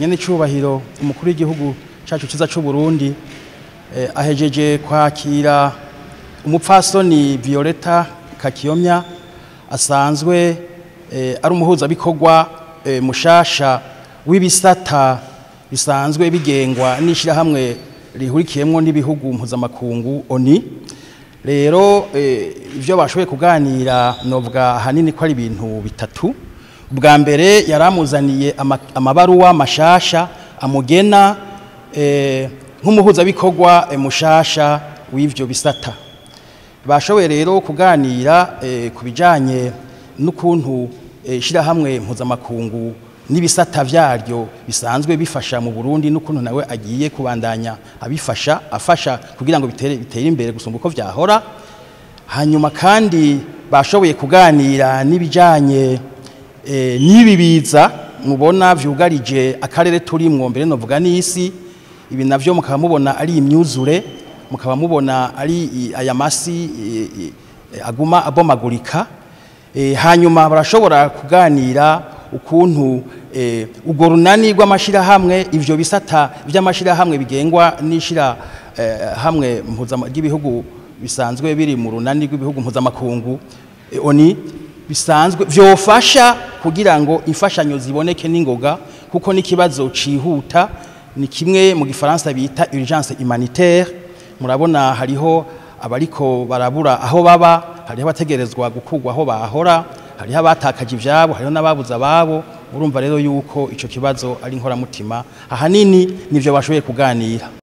Nyene cyubahiro umukuru w'igihugu cacu ciza c'u Burundi ahejeje kwakira umupfasoni Violeta Kakiyomya asanzwe ari umuhuzabikorwa mushasha w'ibisata bisanzwe bigengwa n'ishirahamwe rihurikiyemwo n'ibihugu mpuzamakungu ONU. Rero ivyo bashoboye kuganira novuga ahanini ko ari ibintu bitatu. Ubwa mbere yaramuzaniye amabaruwa mashasha amugena nk'umuhuzabikorwa mushasha w'ivyo bisata. Bashoboye rero kuganira ku bijanye n'ukuntu ishirahamwe mpuzamakungu n'ibisata vyaryo bisanzwe bifasha mu Burundi, n'ukuntu nawe agiye kubandanya abifasha afasha kugira ngo bitere imbere gusumba uko vyahora. Hanyuma kandi bashoboye kuganira n'ibijanye n'ibi biza mubona vyugarije akarere turimwo, mbere novuga n'isi. Ibi navyo mukaba mubona ari imyuzure, mukaba mubona ari aya masi aguma abomagurika. Hanyuma barashobora kuganira ukuntu urwo runani rw'amashirahamwe, ivyo bisata vy'amashirahamwe bigengwa n'ishira hamwe ry'ibihugu bisanzwe biri mu runani rw'ibihugu mpuzamakungu ONU bisanzwe vyofasha kugira ngo imfashanyo ziboneke n'ingoga, kuko n'ikibazo cihuta ni kimwe mu gifaransa bita urgence humanitaire. Murabona hariho abariko barabura aho baba, hariho abategerezwa gukurwa aho bahora, hariho abatakaje ivyabo, hariho n'ababuze ababo. Urumva rero yuko ico kibazo ari nkoramutima, ahanini nivyo bashoboye kuganira.